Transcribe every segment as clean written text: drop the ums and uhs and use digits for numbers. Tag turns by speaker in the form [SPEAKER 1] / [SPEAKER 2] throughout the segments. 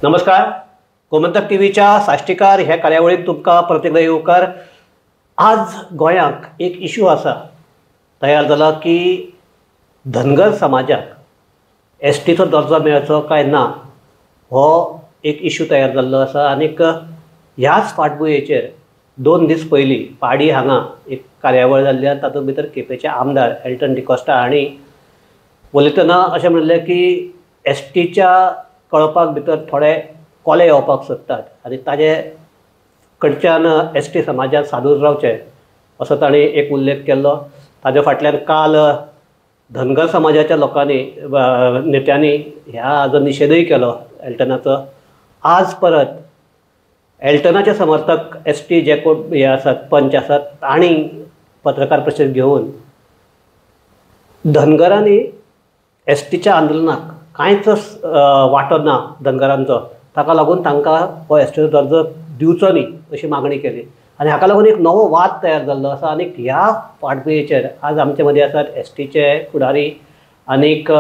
[SPEAKER 1] नमस्कार, गोमंतक टीव्हीच्या साश्टीकार ह्या कार्यावळीत तुमकां परत एकदां येवकार. आज गोंयांक एक इशू आसा तयार जाला की धनगर समाजाक एस टीचो दर्जो मेळचो काय ना हो एक इशू तयार जाल्लो आसा. आनीक ह्याच फाटभुंयेचेर 2 दीस पयलीं पाडी हांगा एक कार्यावळ जाल्ली आनी तातूंत भितर केपेंचे आमदार एल्टन डिकोस्टा हांणी उलयतना अशें म्हणलें की एस टीच्या कळपाक भितर थोडे कोले येवपाक सोदतात आनी ताजे कडच्यान एस टी समाजान सादूर रावचें असो ताणें एक उल्लेख केल्लो. ताजे फाटल्यान काल धनगर समाजाच्या लोकांनी नेत्यांनी ह्या हाजो निशेधूय केलो एल्टनाचो. आज परत एल्टनाचे समर्थक एस टी जे कोण हे आसात पंच आसात तांणी पत्रकार परिशद घेवन धनगरांनी एस टीच्या आंदोलनाक कांयच वांटो ना धनगरांचो, ताका लागून तांकां हो एस टीचो दर्जो दिवचो न्ही अशी मागणी केली आनी हाका लागून एक नवो वाद तयार जाल्लो आसा. आनी ह्या फाटभुंयेचेर आज आमचे मदीं आसात एस टीचे फुडारी आनीक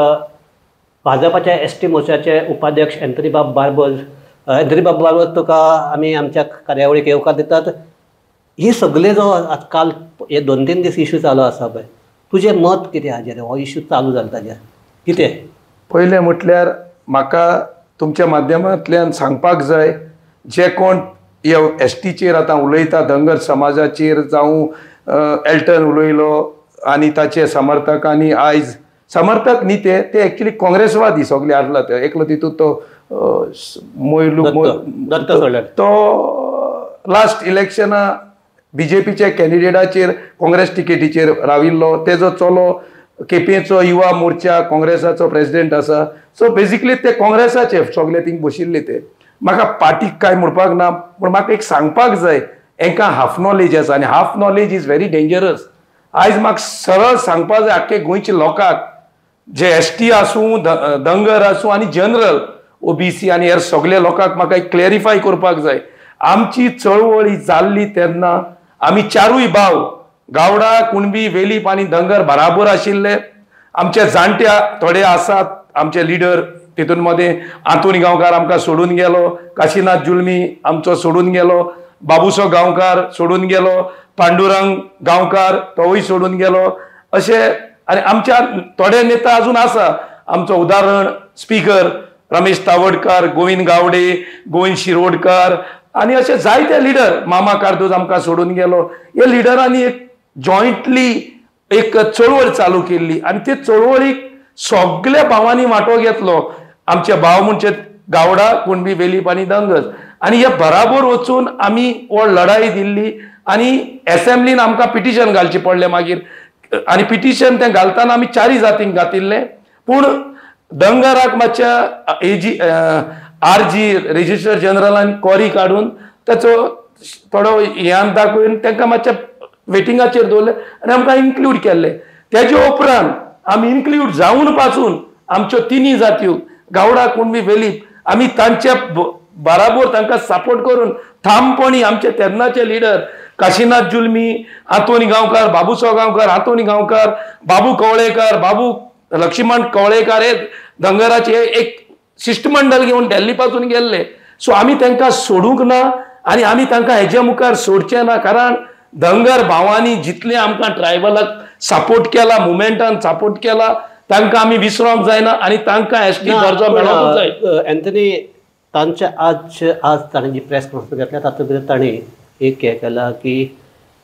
[SPEAKER 1] भाजपाच्या एस टी मोर्चाचे उपाध्यक्ष एंथनीबाब बार्बोज. एंथनीबाब बार्बोज, तुका आमी आमच्या कार्यावळीक येवकार दितात. ही सगळे जो आज काल हे 2-3 दीस इशू चालू आसा पळय, तुजें मत कितें हाजेर, हो इशू चालू जाला ताजेर कितें?
[SPEAKER 2] पयलें म्हटल्यार म्हाका तुमच्या माध्यमांतल्यान सांगपाक जाय, जे कोण एस टीचेर आतां उलयता धनगर समाजाचेर, जावं एल्टन उलयलो आनी ताचे समर्थकांनी, आयज समर्थक न्ही ते ते एक्चुली काँग्रेसवादी सगळे आसला, ते एकलो तितूंत तो मोयलू तो लास्ट इलेक्शना बीजेपीच्या कॅन्डिडेटाचेर काँग्रेस टिकेटीचेर राविल्लो, तेजो चलो केपेंचो युवा मोर्चा काँग्रेसाचो प्रेसिडेंट आसा. सो बेजिकली ते काँग्रेसाचे सगळे थिंग बशिल्ले. ते म्हाका पार्टीक कांय म्हणपाक ना, पूण म्हाका एक सांगपाक जाय, हेंकां हाफ नॉलेज आसा आनी half knowledge is very dangerous. आयज म्हाका सरळ सांगपाक जाय आख्खे गोंयच्या लोकांक, जे एस टी आसूं, धनगर आसूं आनी जनरल ओबीसी आनी हेर सगळे लोकांक म्हाका एक क्लॅरिफाय करपाक जाय. आमची चळवळी जाल्ली तेन्ना आमी चारूय भाव गावडा, कुणबी, वेलीप आनी धनगर बराबर आशिल्ले. आमचे जाणटे थोडे आसात आमचे लिडर, तितून मदें आंतोनी गांवकार आमकां सोडून गेलो, काशीनाथ जुलमी आमचो सोडून गेलो, बाबूसो गांवकार सोडून गेलो, पांडुरंग गांवकार तोवूय सोडून गेलो. अशे आनी आमच्या थोडे नेता अजून आसा. आमचो उदाहरण स्पीकर रमेश तावडकार, गोविंद गावडे, गोविंद शिरोडकार आनी अशे जायते लिडर, मामा कार्दोज आमकां सोडून गेलो. हे लिडरांनी एक जॉयंटली एक चळवळ चालू केल्ली आनी ते चळवळीक सगल्या भावांनी वांटो घेतलो. आमचे भाव म्हणजे गावडा, कुणबी, वेलीप आनी धनगर, आनी हे बराबर वचून आमी व्हड लढाई दिल्ली आनी एसेंब्लीन आमकां पिटिशन घालचें पडलें मागीर. आनी पिटिशन तें घालतना आमी चारी जातींक घातिल्लें, पूण धनगराक मातशा एजी आर जी रजिस्टर जनरलान कॉरी काडून ताचो थोडो ह्यान दाखोवन तांकां मातशें वेटिंगाचेर दवरलें आनी आमकां इन्क्लूड केल्लें. तेजे उपरांत आमी इन्क्लूड जावन पासून आमच्यो तिनूय जात्यो गावडा, कुणबी, वेलीप आमी तांच्या बराबर तांकां सपोर्ट करून ठामपणी आमचे तेन्नाचे लिडर काशीनाथ जुलमी, आंतोनी गांवकार, बाबूसो गांवकार, आंतोनी गांवकार, बाबू कवळेकार, बाबू लक्ष्मण कवळेकार हे धनगराचे एक शिश्टमंडळ घेवन दिल्ली पासून गेल्ले. सो आमी तांकां सोडूंक ना आनी आमी तांकां हेजे मुखार सोडचे ना, कारण धनगर भावांनी जितले आमकां ट्रायबलाक सपोर्ट केला, मुवमेंटान सपोर्ट केला, तांकां आमी विसरोंक जायना आनी तांकां एस टी दर्जो मेळोंक जाय.
[SPEAKER 1] एंथनी, तांच्या आज आज ताणें जी प्रेस कॉन्फरन्स घेतल्या तातूंत भितर ताणें एक हें केलां की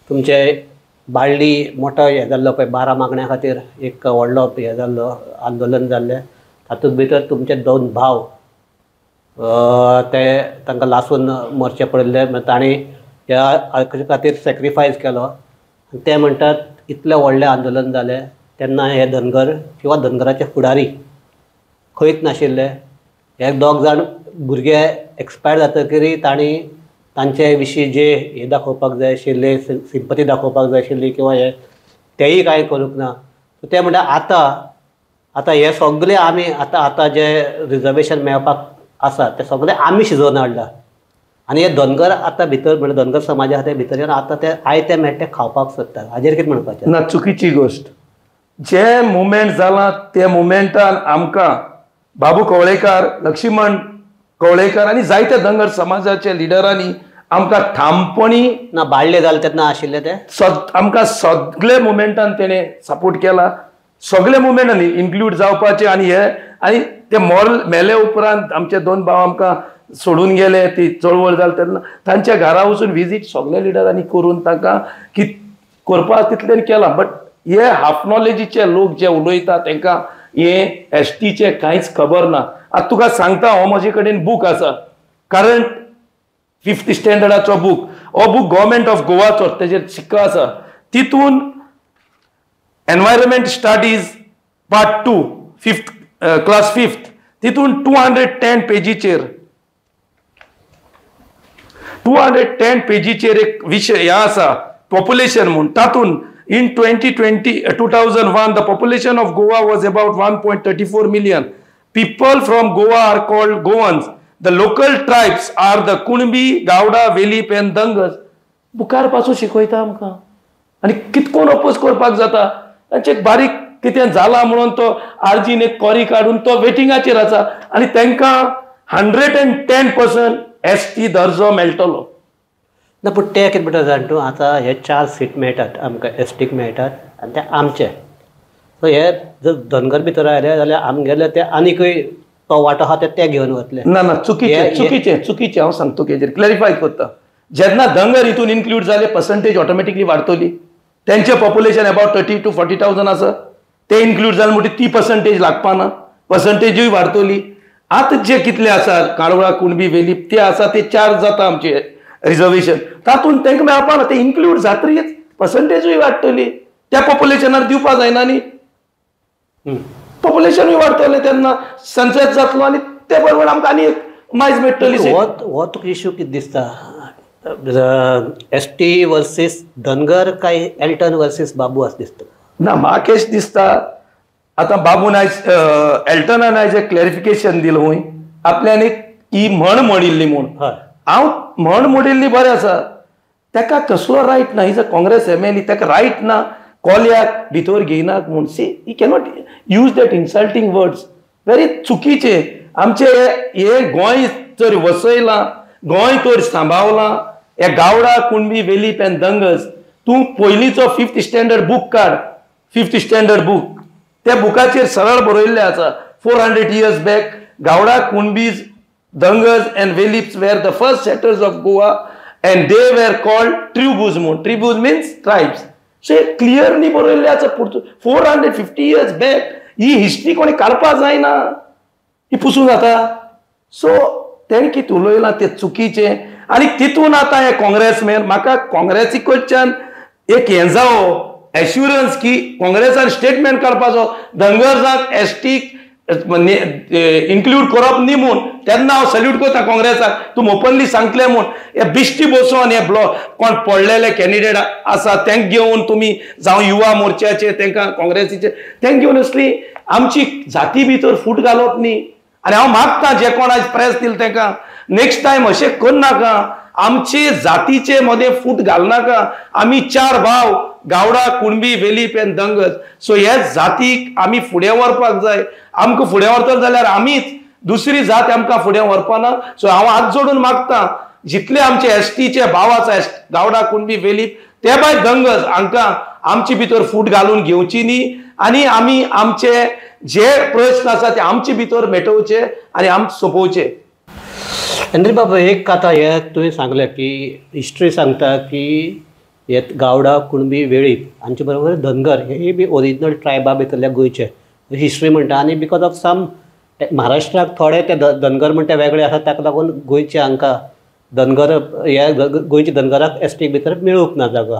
[SPEAKER 1] तुमचे बाळ्ळी मोठो हें जाल्लो पळय 12 मागण्या खातीर एक व्हडलो हें जाल्लो आंदोलन जाल्लें, तातूंत भितर तुमचे 2 भाव ते तांकां लासून मरचें पडिल्लें, तांणी ह्या खातीर सॅक्रिफायस केलो. ते म्हणटात इतलें व्हडलें आंदोलन जालें तेन्ना हे धनगर किंवा धनगराचे फुडारी खंयच नाशिल्ले. हे 2 जाण भुरगे एक्सपायर जातकीर तांणी तांचे विशीं जे हे दाखोवपाक जाय आशिल्ले, सिंपती दाखोवपाक जाय आशिल्ली किंवा हे तेय कांय करूंक ना. ते म्हणटा आतां आतां हे सगळे आमी आतां आतां जे रिजर्वेशन मेळपाक आसा ते सगळे आमी शिजोवन हाडला आनी हे धनगर आतां भितर म्हणजे धनगर समाज आसा ते भितर येवन आतां ते आयते मेळटा ते खावपाक सोदतात. हाजेर कितें म्हणपाचें?
[SPEAKER 2] ना, चुकीची गोश्ट. जे मुवमेंट जालां ते मुवमेंटान आमकां बाबू कवळेकार, लक्ष्मण कवळेकर आनी जायते धनगर समाजाचे लिडरांनी आमकां ठामपणी
[SPEAKER 1] ना बाळ्ळे जाले तेन्ना आशिल्ले ते
[SPEAKER 2] आमकां सगळे मुवमेंटान तेणें सपोर्ट केला, सगळे मुवमेंटांनी इन्क्लूड जावपाचे. आनी हे आनी ते मॉरल मेले उपरांत आमचे दोन भाव आमकां सोडून गेले, ती चळवळ जाली तेन्ना तांच्या घरा वचून विजीट सगळे लिडरांनी करून तांकां कित करपाक तितल्यान केलां. बट हे हाफ नॉलेजीचे लोक जे उलयता तांकां हे एसटीचे कांयच खबर ना. आतां तुका सांगता, हो म्हजे कडेन बूक आसा, कारण फिफ्थ स्टँडर्डाचो बूक, हो बूक गव्हर्मेंट ऑफ गोवाचो, तेजेर शिक्को आसा. तितून environment studies part 2 fifth class fifth, तितून 210 पेजीचेर 210 पेजीचेर एक विशय हे आसा पॉप्युलेशन म्हूण. तातूंत in 2001 the population of Goa was about 1.34 million. People from Goa are called Goans. The local tribes are the Kunbi, Gawda, Velip and Dhangars. बुकार पासून शिकयता आमकां आनी कितकोन अपोज करपाक जाता. तांचे एक बारीक कितें जालां म्हणून तो आर्जीन एक कॉरी काडून तो वेटिंगाचेर आसा आनी तांकां 110% एस टी दर्जो मेळटलो.
[SPEAKER 1] ना पूण ते कितें म्हणटा जाण तूं, आतां हे 4 सीट मेळटात आमकां एसटीक मेळटात आनी ते आमचे, सो हे जर धनगर भितर आयले जाल्यार आमगेले ते आनीकय तो वांटो आहा ते घेवन वतले.
[SPEAKER 2] ना ना, चुकीचें चुकीचें चुकीचें. हांव सांगता तुका, क्लॅरिफाय करता. जेन्ना धनगर हितून इन्क्लूड जाले पर्संटेज ऑटोमॅटिकली वाडटली. तेंचें पॉप्युलेशन अबाउट 30 to 40,000 आसा, ते इन्क्लूड जाले म्हणटकीर ती पर्संटेज लागपाना, पर्संटेजूय वाडटली. आतां जे कितले आसा काळवळा, कुणबी, वेलीप ते आसा, ते 4 जाता आमचे रिजर्वेशन, तातूंत तांकां मेळपाना, ते इन्क्लूड जातरीच पर्संटेजूय वाडटली. त्या पॉप्युलेशनार दिवपा जायना न्ही, पॉप्युलेशनूय वाडटलें तेन्ना सन्सेस जातलो आनी ते बरोबर आमकां आनी एक मायज मेळटली.
[SPEAKER 1] हो तुका इश्यू कितें दिसता, एस टी वर्सीस धनगर काय एल्टन वर्सीस बाबू आसा दिसता?
[SPEAKER 2] ना, म्हाका अशें दिसता आतां बाबून आयज एल्टनान आयज एक क्लॅरिफिकेशन दिलां हूंय, आपल्यान एक ही म्हण म्हणिल्ली म्हूण. हांव म्हण म्हणिल्ली बरें आसा, ताका कसलो रायट ना, is a Congress MLA, ताका रायट ना कोल्याक भितर घेयनात म्हूण. See, he cannot use that insulting words, very चुकीचे. आमचे हे गोंय जर वसयलां, गोंय तर सांबावलां, हे गावडा, कुणबी, वेलीप एन्ड दंगस. तूं पयलींचो फिफ्थ स्टँडर्ड बूक काड, फिफ्थ स्टँडर्ड बूक, त्या बुकाचेर सरळ बरयल्लें आसा 400 years back Gawda, Kunbis, Dhangars and Velips were the first settlers of Goa and they were called tribus म्हूण. ट्रिब्यूज मिन्स ट्रायब्स. सो क्लियरली बरयल्लें आसा 450 इयर्स बॅक. ही हिस्ट्री कोणी काडपा जायना, ही पुसून जाता. सो तेणें कितें उलयलां तें चुकीचें. आनी तितून आतां हे काँग्रेसमॅन, म्हाका काँग्रेसी कडच्यान एक हें जावो एश्युरन्स की काँग्रेसान स्टेटमेंट काडपाचो धनगर्जाक एसटीक इन्क्लूड करप न्ही म्हूण, तेन्ना हांव सल्यूट करता काँग्रेसाक, तूं ओपनली सांगतलें म्हूण. हे बिश्टी बसोन हे ब्लॉक कोण पडलेले कॅन्डिडेट आसा तांकां घेवन तुमी जावं युवा मोर्चाचे तांकां काँग्रेसीचे तांकां घेवन असली आमची जाती भितर फूट घालप न्ही. आनी हांव मागता जे कोण आयज प्रेस दिल तांकां नेक्स्ट टायम अशें करनाका, आमचे जातीचे मदें फूट घालनाका. आमी 4 भाव, गावडा, कुणबी, वेलीप एन्ड दंगस. सो हे जातीक आमी फुडें व्हरपाक जाय. आमकां फुडें व्हरतले जाल्यार आमीच, दुसरी जात आमकां फुडें व्हरपाना. सो हांव हात जोडून मागता जितले आमचे एसटीचे भाव आसा, गावडा, कुणबी, वेलीप, ते भायर दंगस, हांकां आमचे भितर फूट घालून घेवची न्ही आनी आमी आमचे जे प्रश्न आसा ते आमचे भितर मेटोवचे आनी आम सोंपोवचे.
[SPEAKER 1] एंड्री बाबा, एक आतां हें तुवें सांगलें की हिस्ट्री सांगता की हे गावडा, कुणबी, वेळीप हांचे बरोबर धनगर हे बी ओरिजिनल ट्रायबा भितरल्या गोंयचे हिस्ट्री म्हणटा. आनी because of सम महाराष्ट्राक थोडे ते धनगर म्हणटा वेगळे आसा, ताका लागून गोंयचे हांकां धनगर हे गोंयचे धनगराक एस टी भितर मेळूंक ना जागो.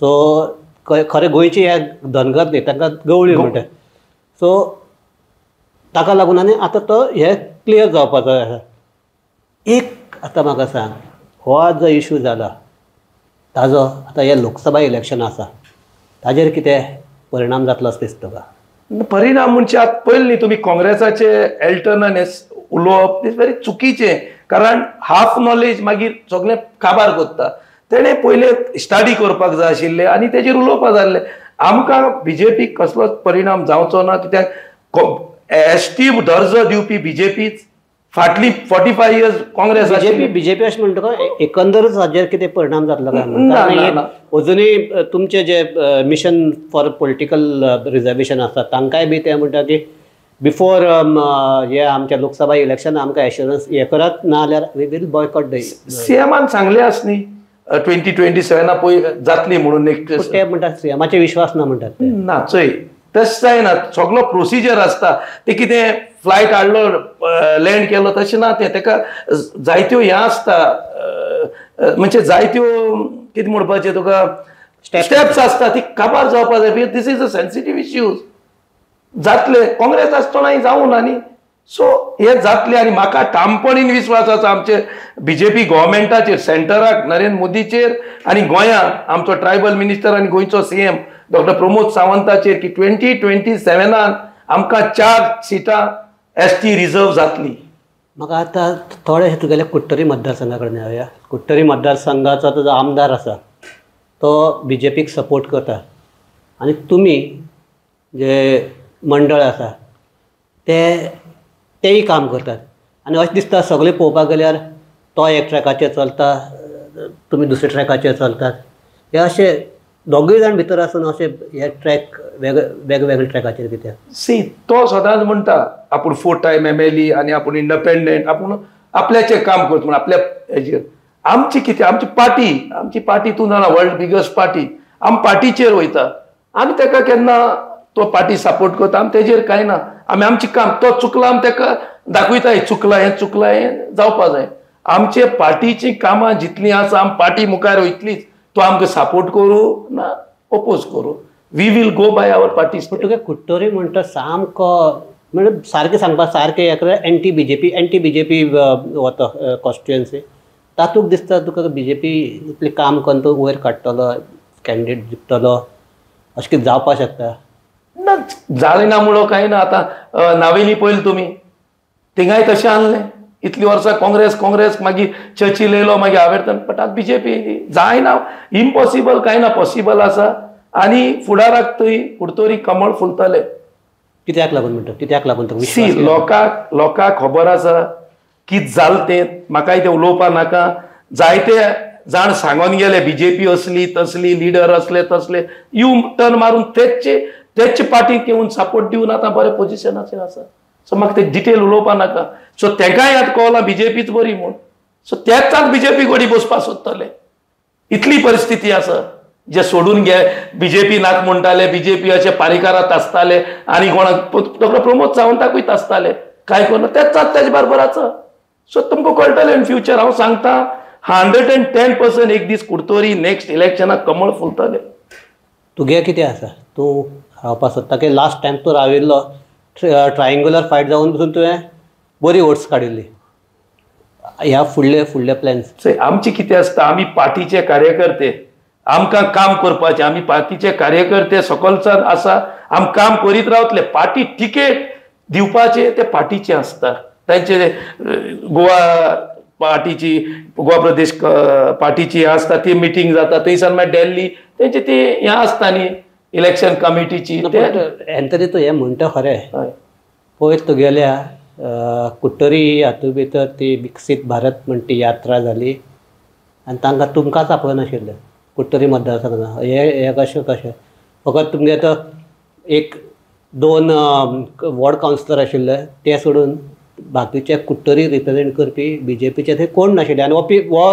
[SPEAKER 1] सो खरें गोंयचे हे धनगर न्ही, तांकां गवळी म्हणटा. सो ताका लागून आनी आतां तो हे क्लियर जावपाचो आसा. एक आतां म्हाका सांग, हो जो इशू जाला ताजो आतां हे लोकसभा इलेक्शन आसा ताजेर कितें परिणाम जातलो असो दिसता तुका?
[SPEAKER 2] परिणाम म्हणजे आतां पयलें न्ही तुमी काँग्रेसाचे एल्टनान उलोवप is very चुकीचें, कारण हाफ नॉलेज मागीर सगळें काबार करता. तेणें पयलें स्टडी करपाक जाय आशिल्लें आनी तेजेर उलोवपाक जाय आसलें. आमकां बीजेपीक कसलोच परिणाम जावचो ना, कित्याक एस टी दर्जो दिवपी बीजेपीच, फाटली 45 इयर्स काँग्रेस
[SPEAKER 1] बीजेपी अशें म्हणटा एकंदरच हाजेर कितें परिणाम जातलो काय म्हणून? अजुनूय तुमचे जे मिशन फॉर पॉलिटिकल रिजर्वेशन आसा तांकांय बी ते म्हणटा की बिफोर हे आमच्या लोकसभा इलेक्शन आमकां एश्योरन्स हे करात, ना जाल्यार we will boycott the.
[SPEAKER 2] सीएमान सांगलें आस न्ही 2027 पळय जातली म्हणून. नेक्स्ट
[SPEAKER 1] ते म्हणटात सीएमाचे विश्वास ना म्हणटात.
[SPEAKER 2] ना चोय तशें जायना, सगलो प्रोसिजर आसता. ते कितें फ्लायट हाडलो लँड केलो तशें ना तें, तेका जायत्यो हें आसता, म्हणजे जायत्यो कितें म्हणपाचें तुका स्टेप्स आसता, ती काबार जावपा जाय. This is a sensitive issues. जातले काँग्रेस आसतनाय जावं ना न्ही, सो हे जातले. आनी म्हाका ठामपणीन विस्वास आसा आमचे बीजेपी गव्हर्मेंटाचेर, सेंटराक नरेंद्र मोदीचेर आनी गोंयांत आमचो ट्रायबल मिनिस्टर आनी गोंयचो सीएम डॉक्टर प्रमोद सावंताचेर की 2027 आमकां 4 सिटां ST reserve जातली.
[SPEAKER 1] म्हाका आतां थोडें तुगेल्या कुडटरी मतदारसंघा कडेन येवया. कुडटरी मतदारसंघाचो जो आमदार आसा तो बीजेपीक सपोर्ट करता आनी तुमी जे मंडळ आसा ते तेय काम करतात आनी अशें दिसता सगळें पळोवपाक गेल्यार तो एक ट्रॅकाचेर चलता, तुमी दुसऱ्या ट्रॅकाचेर चलतात. हे अशें दोगूय जाण भितर आसून अशें हे ट्रॅक वेगवेगळे ट्रॅकाचेर कित्याक?
[SPEAKER 2] सी तो सदांच म्हणटा आपूण 4 टायम MLA आनी आपूण इंडिपेंडंट, आपूण आपल्याचें काम करता म्हण आपल्या हेजेर. आमची कितें, आमची पार्टी, आमची पार्टी तूं जाणा वर्ल्ड बिगस्ट पार्टी, आमी पार्टीचेर वयता. आमी तेका केन्ना तो पार्टी सपोर्ट करता, आमी तेजेर कांय ना, आमी आमचें काम, तो चुकला आमी तेका दाखयता, हें चुकलां हें चुकलां हें जावपा जाय. आमचे पार्टीचीं कामां जितलीं आसा आमी पार्टी मुखार वयतलीच, तो आमकां सपोर्ट करूं ना ओपोज करूं, we will go by our party.
[SPEAKER 1] पूण तुगे कुडटरी म्हणटा सामको म्हणजे सारकें सांगपा सारकें एंटी बीजेपी, एंटी बीजेपी वता कॉन्स्टिट्युएन्सी, तातूंत दिसता तुका बीजेपी इतलें काम करून तूं वयर काडटलो, कॅन्डिडेट जिखतलो, अशें कितें जावपाक शकता?
[SPEAKER 2] ना जालें ना म्हणून कांय ना. आतां नावेली पळयलें तुमी, थिंगाय तशें आहलें, इतलीं वर्सां काँग्रेस काँग्रेस, मागीर चर्चील येयलो, मागीर हांवें बट आतां बीजेपी येयली. जायना, इम्पॉसिबल कांय ना, पॉसिबल आसा. आनी फुडाराक थंय कुडतरी कमळ फुलतलें.
[SPEAKER 1] कित्याक लागून म्हणटा? कित्याक लागून?
[SPEAKER 2] सी लोकांक, लोकांक खबर आसा कितें जालें तें, म्हाकाय तें उलोवपा नाका. जायते जाण सांगोन गेले बीजेपी असली तसली, लिडर असले तसले, यू टर्न मारून तेच तेच पार्टीक येवन सपोर्ट दिवन आतां बरें पोजिशनाचेर आसा. सो म्हाका ते डिटेल उलोवपा नाका. सो तेकाय आतां कळ्ळां बीजेपीच बरी म्हूण, सो तेच आतां बीजेपी कडेन बसपाक सोदतले. इतली परिस्थिती आसा. जे सोडून गे बीजेपी नाक म्हणटाले, बीजेपी अशे पारिकारात आसताले आनी कोणाक डॉक्टर प्रमोद सावंताकूय आसताले, कांय करून तेच आतां तेजे बरोबर आसा. सो तुमकां कळटलें इन फ्युचर. हांव सांगता 110% एक दीस कुडतरी नेक्स्ट इलेक्शनाक कमळ फुलतलें.
[SPEAKER 1] तुगे कितें आसा, तूं रावपाक सोदता की लास्ट टायम तूं राविल्लो ट्रायंगुलर फायट जावन पसून तुवें बरी वोट्स काडिल्ली, ह्या फुडले फुडले प्लॅन्स?
[SPEAKER 2] आमचे कितें आसता, आमी पार्टीचे कार्यकर्ते, आमकां काम करपाचें, आमी पार्टीचे कार्यकर्ते सकलच्यान आसा, आमी काम करीत रावतले. पार्टी तिकेट दिवपाचें ते पार्टीचें आसता, तांचे गोवा पार्टीची, गोवा प्रदेश पार्टीची आसता ती मिटींग जाता, थंयसान मागीर दिल्ली तेंचे ती हें आसता न्ही इलेक्शन कमिटीची.
[SPEAKER 1] एंथनी तूं हें म्हणटा खरें, पयर तुगेल्या कुडटरी हातूंत भितर ती विकसीत भारत म्हण ती यात्रा जाली आनी तांकां तुमकांच आपयनाशिल्लें कुडटरी मतदारसंघान. हें कशें कशें फकत तुमगे तो एक 2 वॉर्ड कावन्सिलर आशिल्ले ते सोडून बाकीचे कुडटरी रिप्रेजेंट करपी बीजेपीचे थंय कोण नाशिल्ले आनी हो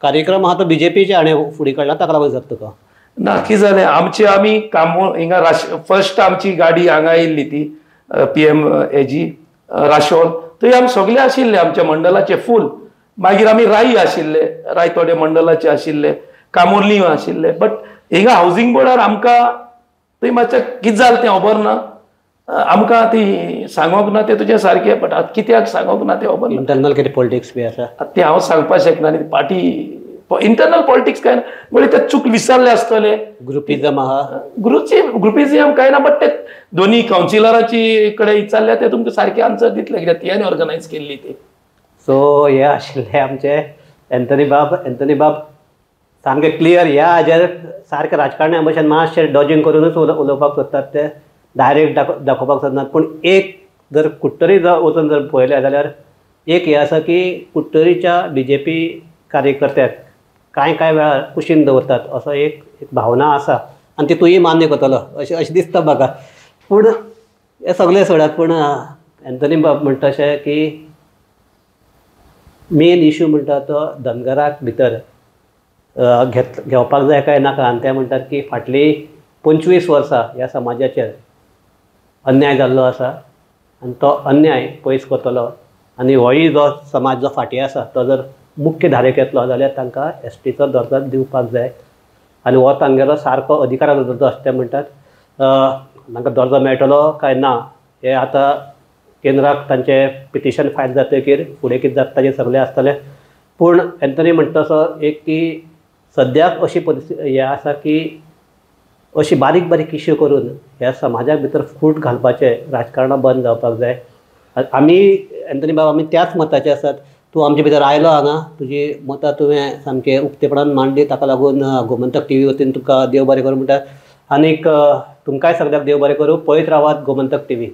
[SPEAKER 1] कार्यक्रम आहा तो बीजेपीचे हाणें फुडें काडला, ताका लागून जाता तुका
[SPEAKER 2] ना. कितें जालें आमचे, आमी काम हिंगा फर्स्ट आमची गाडी हांगा येयल्ली ती PM हेजी राशोल, थंय आमी सगळे आशिल्ले आमच्या मंडळाचे फूल. मागीर आमी राई आशिल्ले, राय थोडे मंडळाचे आशिल्ले, कामोर्ली आशिल्ले. बट हिंगा हावजींग बोर्डार आमकां थंय मातशें कितें जालें तें खबर ना, आमकां ती सांगोंक ना तें तुजें सारकें, बट आतां कित्याक सांगोंक ना तें खबर ना.
[SPEAKER 1] इंटरनल कितें पॉलिटिक्स बी आसा
[SPEAKER 2] तें हांव सांगपाक शकना न्ही. पार्टी इंटरनल पॉलिटिक्स काय ना, म्हणजे ते चूक विसरले आसतले.
[SPEAKER 1] ग्रुपिजम आहा,
[SPEAKER 2] ग्रुपिजम काय ना, बट ते दोन्ही कावन्सिलराची कडेन विचारल्या ते तुमकां सारके आन्सर दितले, कित्याक तियानी ऑर्गनायज केल्ली ती.
[SPEAKER 1] सो हे आशिल्ले आमचे एंथनी बाब. एंथनी बाब सामके क्लियर ह्या हाजेर सारके राजकारण्या भशेन मातशें डॉजिंग करूनच उलोवपाक सोदतात, ते डायरेक्ट दाखोवपाक सोदनात. पूण एक जर कुडटरी वचून जर पळयलें जाल्यार एक हें आसा की कुडटरीच्या बी जे पी कार्यकर्त्याक कांय कांय वेळार कुशीन दवरतात असो एक भावना आसा आनी ती तूंय मान्य करतलो अशें अशें दिसता म्हाका. पूण हें सगळें सोडात, पूण एंथनी बाब म्हणटा अशें की मेन इशू म्हणटा तो धनगराक भितर घेवपाक जाय काय नाका. आनी ते म्हणटात की फाटलीं 25 वर्सां ह्या समाजाचेर अन्याय जाल्लो आसा आनी तो अन्याय पयस करतलो आनी होय जो समाज जो फाटीं आसा तो जर मुख्य धारेक येतलो जाल्यार तांकां एसटीचो दर्जो दिवपाक जाय आनी हो तांगेलो सारको अधिकाराचो दर्जो अशें ते म्हणटात. तांकां दर्जो मेळटलो काय ना हे आतां केंद्राक तांचें पिटिशन फायल जातकीर फुडें कितें जाता ताचें सगळें आसतलें. पूण एंथनी म्हणटा तसो एक की सद्याक अशी परिस्थिती हें आसा की अशी बारीक बारीक इश्यू करून ह्या समाजाक भितर फूट घालपाचें राजकारणां बंद जावपाक जाय. आमी एंथनी बाब आमी त्याच मताचे आसात. तूं आमचे भितर आयलो हांगा, तुजी मतां तुवें सामकें उक्तेपणान मांडली, ताका लागून गोमंतक टीव्ही वतीन तुका देव बरें करूं म्हणटा. आनीक तुमकांय सगळ्याक देव बरें करूं. पळयत रावात गोमंतक टीव्ही.